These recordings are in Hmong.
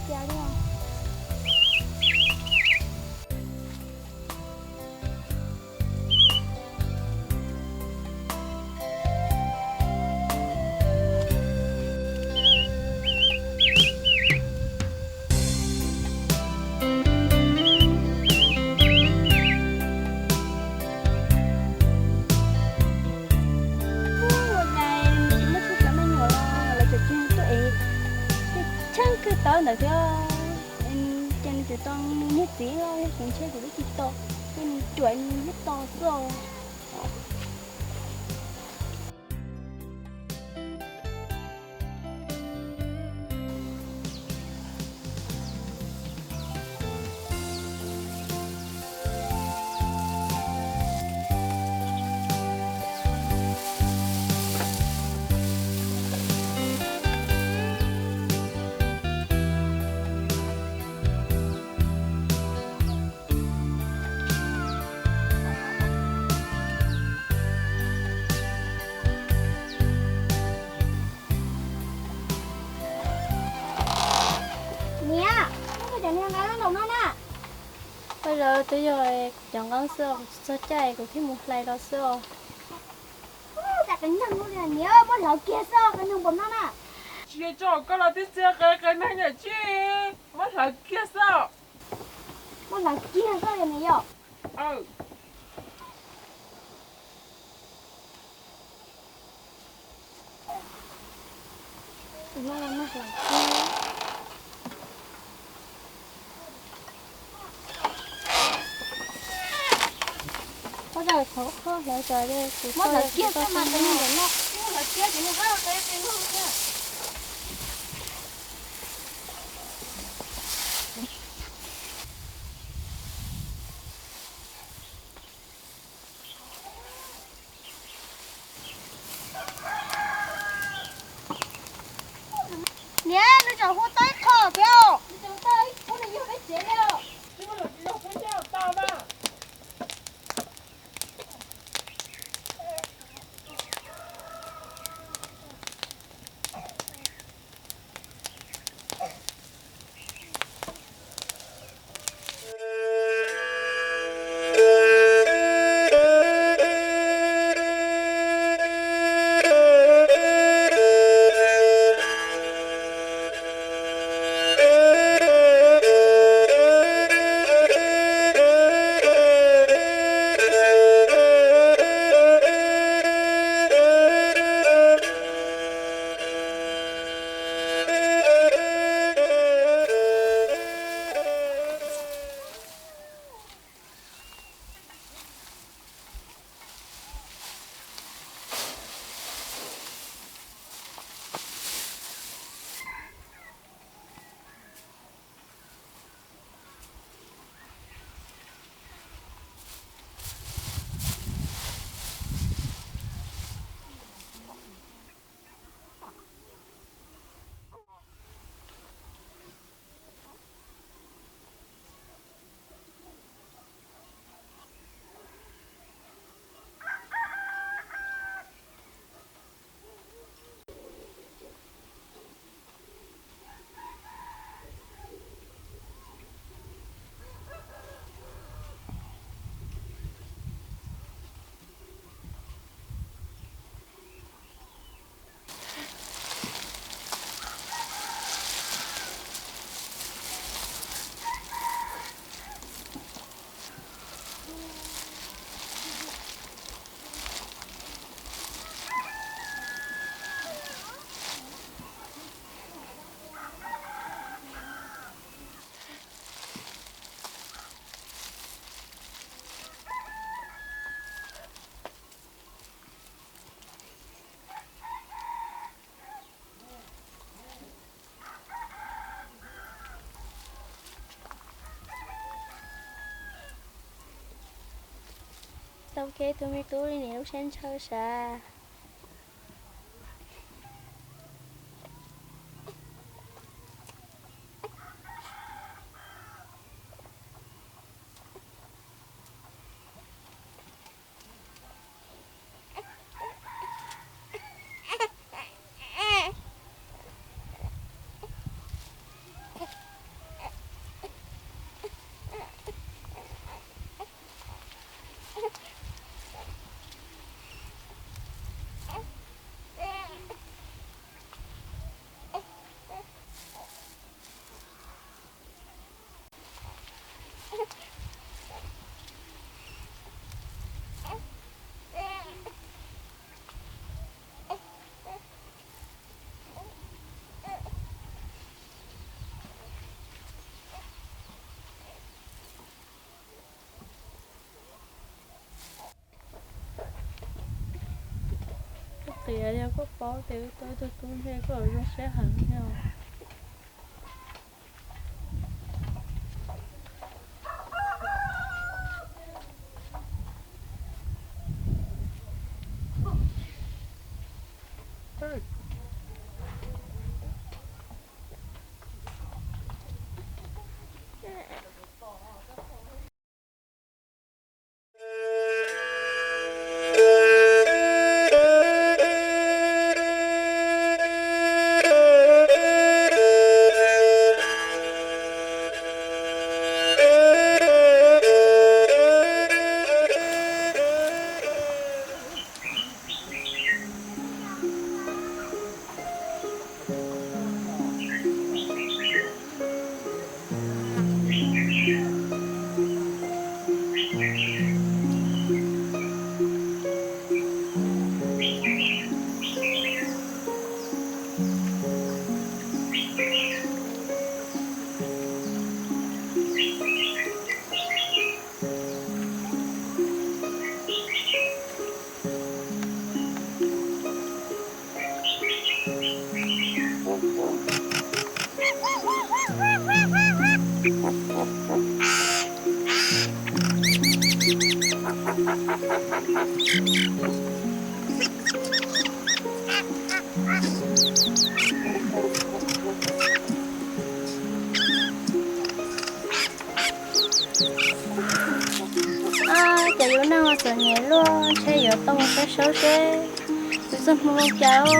cas li os. Ua cas tsis muaj txhua cov me nyuam los lawv tseem tuaj es, tsheej kawg tawv ntawd thiab. Ces nws tseem tau niag txiv los yog kuv ntshe kuv twb tsis tau, ces nws ruam nws yeej tau xwb. Niam, koj cov niag nqeeb no na. Koj zaum twb yog kuv cov nqeeb xwb os, kuv tsis txog caij kuv thiaj mus hlais los xwb os. Niam, muab hlawv kiag xwb, qe neeg npaum no na. Tsis yog tso koj los twb txiav qe, qe neeg yam tsis, muab hlawv kiag xwb. Muab hlawv kiag xwb niam yom. Muab hlawv kiag xwb mas, hlawv kiag ces nws qe qe no thiab. Niam, nws tseem hu tau ib qho thiab. Tau kev tus me tub li nim lub siab ntshaw sav. Yog koj paub tias wb tau ib tug tub ntse koj los zoo siab heev thiab. Ab, cas yuav neej txom nyem luaj, ntshe yuav tau mus saib saub seb yus txoj hmoo zoo cas.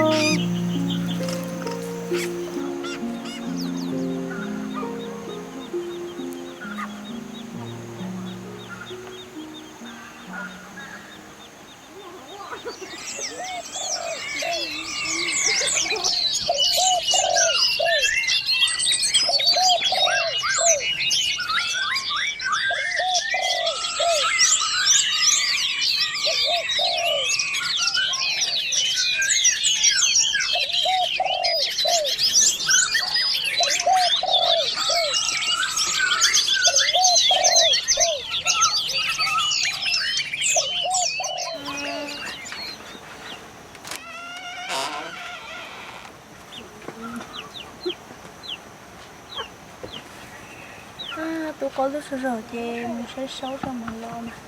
Tub qaub lub sua zaum ces mus saib saub tso mam los mas.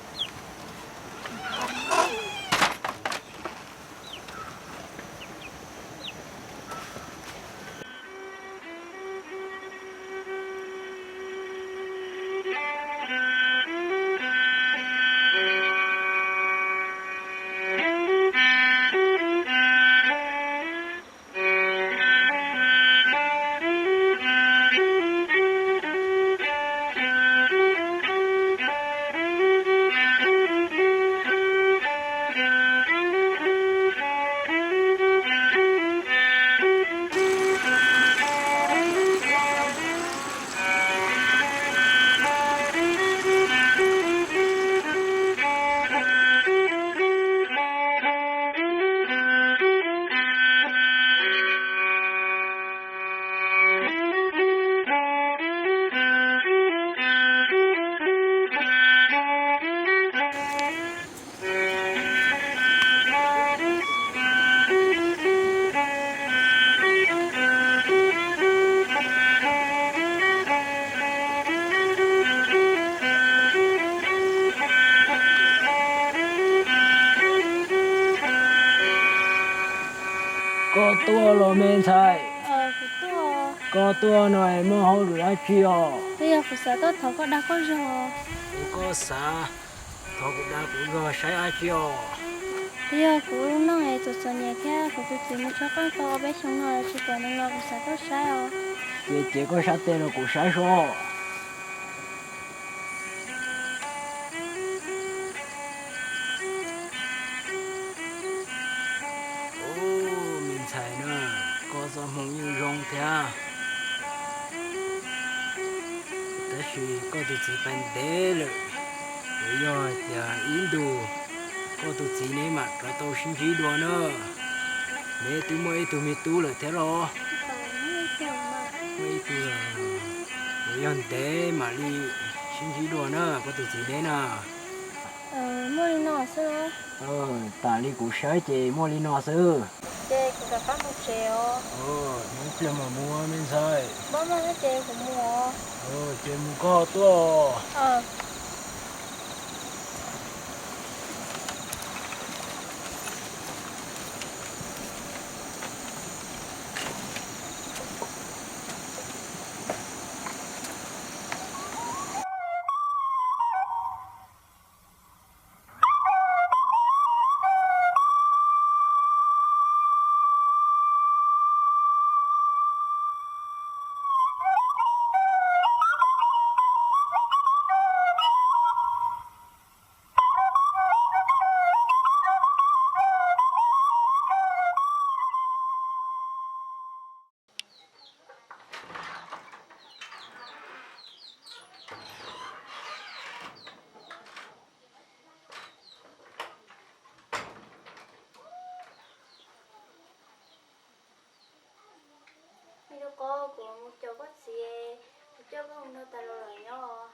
Koj tuaj los me ntxhais? Koj tuaj no muaj hauj lwm dab tsi os? Twb yog kuv xav tuaj thov koj dag koj zog. Koj xav thov kuv dag kuv zog saib dab tsi os? Twb yog kuv lub neej es txom txom nyem thiab kuv tus txiv mus tshov qab tau ob peb xyoo no tsis pom nws los kuv xav tuaj saib os. Ces ces koj sab tes los kuv saib seb. Ub, me ntxhais na, koj txoj hmoo yeej zoo thiab, tab sis koj tus txiv pais ntev lawm. Yuav yog tias ib ntus koj tus txiv neb mam rov tau sib ntsib dua na. Neb twb muaj ib tug me tub lawm thiab los? Muaj ib tug, yuav yog ntev mam li sib ntsib dua na koj tus txiv neb na. Muaj li no xwb. Tam li kuv saib ces muaj li no xwb. Ces kuv rov qab mus tsev os. Hnub pliag mam mus me ntxhais. Maj maj thiab ces kuv mus os. Ces mus koj tuaj. Me tub Qaub, kuv mus caum koj txiv, kuv coj koj mus nrog tais laus lawv nyob.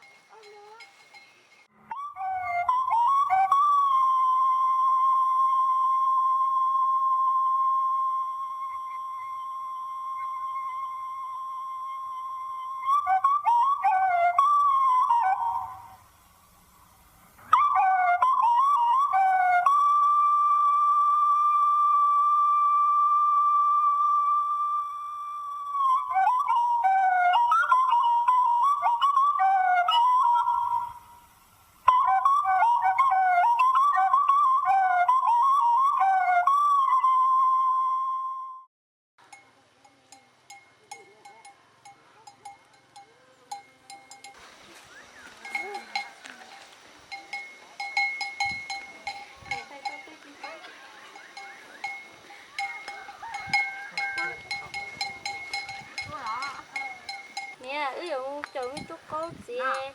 Niam, wb yuav mus caum me tub Qaub txiv,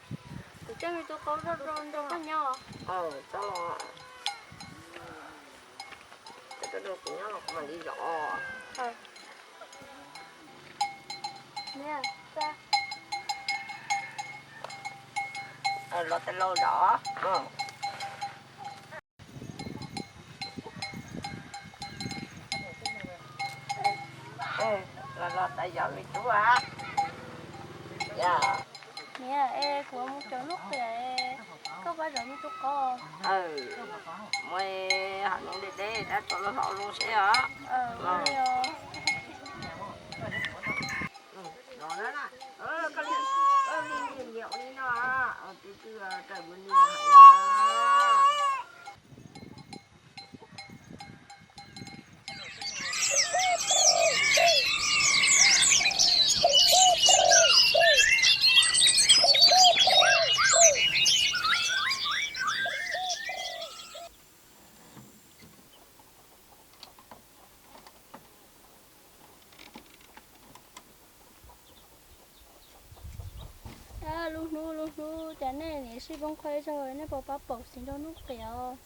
kuv coj me tub Qaub nrog koj nyob. Kuv nyob los kuv mam li zov. Los tais laus zov. Los los tais laus me tub. Niam, es kuv mus caum Nuj Qiam, koj pab zov me tub Qaub. Mus hais lus deb deb rau lawv hauv lub seb os. Koj li, ua li no, tus twg raws ua li no. Lub hnub lub hnub cas nej niam sib poob qhov ib zaug, nej puas pab pom txiv nrog Nuj Qiam os?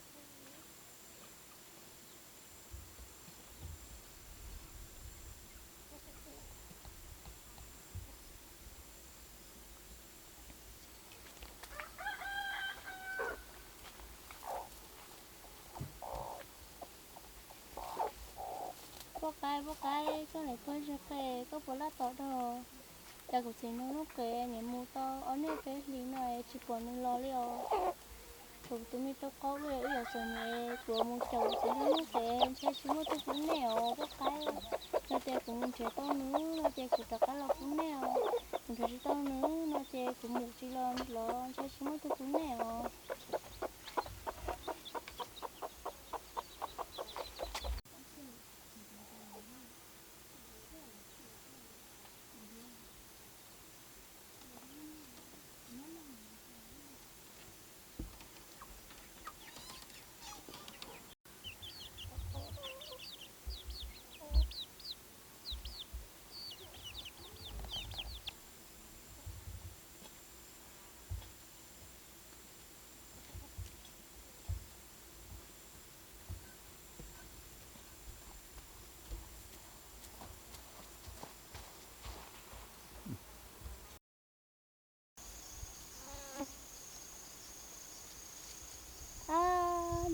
Poj qaib, poj qaib, koj nim tuaj ze qe, koj puas laj tos dog? Cas kuv txiv nrog Nuj Qiam nim mus tau ob niaj peb hlis no es tsis pom nws los li os. Kuv tus me tub Qaub wb yuav txom nyem, kuv mus caum kuv txiv nrog Nuj Qiam ntshai tsis muaj tug pub nej os poj qaib. Yog tias kuv mus nrhiav tau nws no ces kuv rov qab los pub nej os. Kuv nrhiav tsis tau nws no ces kuv mus tsis los los ntshai tsis muaj tug pub nej os.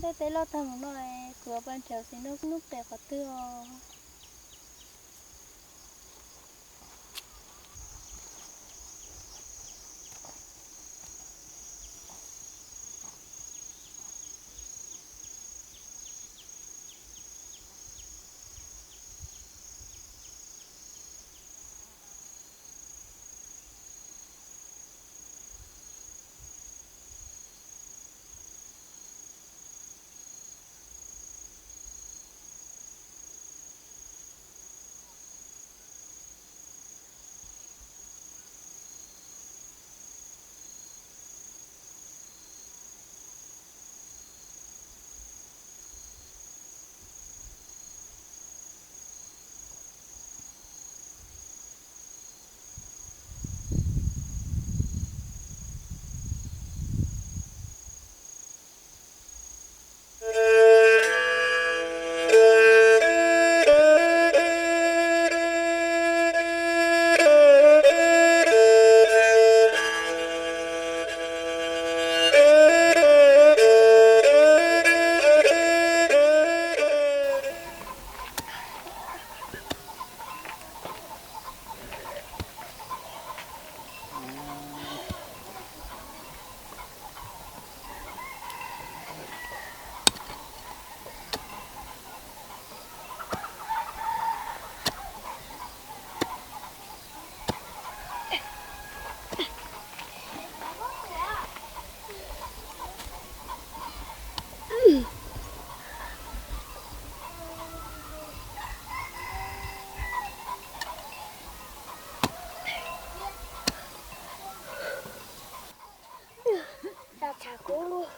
Tej teb loj tag mus no, kuv yuav pais nrhiav txiv nraug hnub pem qhov twg os? Tshav tshav kub lug.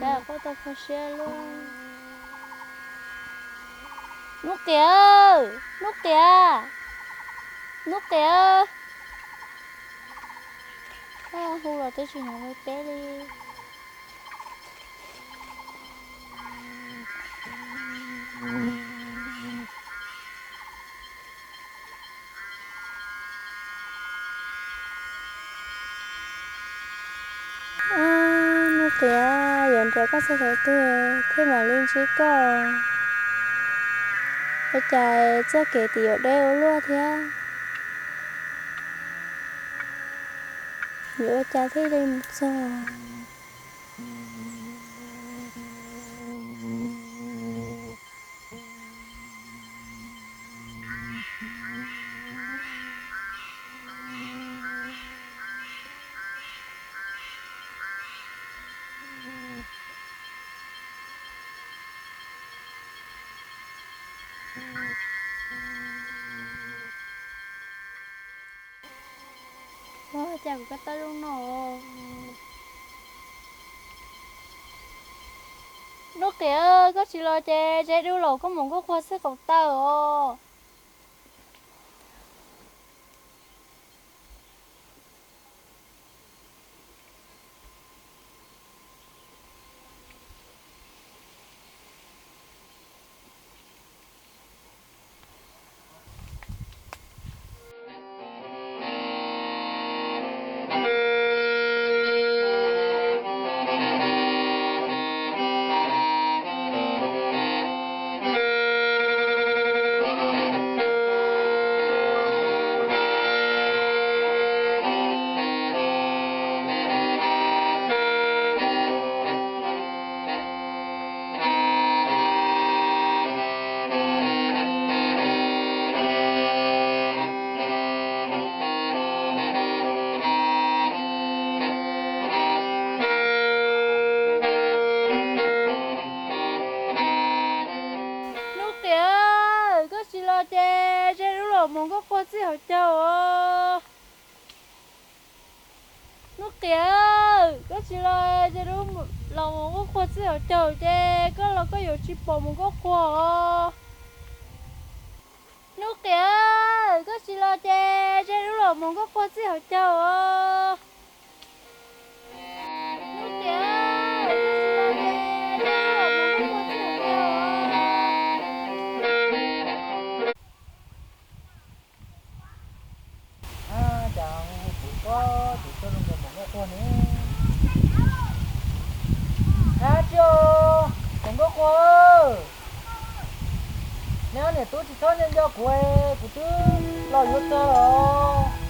Cas quaj tau kho siab luaj. Hnub Qias, Hnub Qias, Hnub Qias. Koj hu los twb tsis hnov teb li. Hnub Qias, yuav nrhiav koj txog thaum twg thiaj mam li ntsib koj? Ua cas txoj kev tim yuav deb ua luaj thiab? Yuav ua cas thiaj li mus txog? Ua cas kuv koj tawj lub no? Hnub Qias, koj tsis los ces ze dub los koj mus nkuaj qua txij qaum taw os. Hnub Qias, koj tsis los ces ze dub los mus nkuaj qua txij hauv caug os. Hnub Qias, koj tsis los ze dub los mus nkuaj qua txij hauv caug ces koj los koj yuav tsis pom mus nkuaj qua os. Hnub Qias, koj tsis los ces ze dub los mus nkuaj qua txij hauv caug os. Hnub Qias, koj tsis los ces ze dub los mus nkuaj qua txij hauv caug os. Ab, cas hu kuv koj tus txoj zoo nkaus mus nkuaj qua ne? Ab, tsis, mus nkuaj qua. Neb niam tub tsis txhob nco nco kuv, kuv twb los yuav txog los.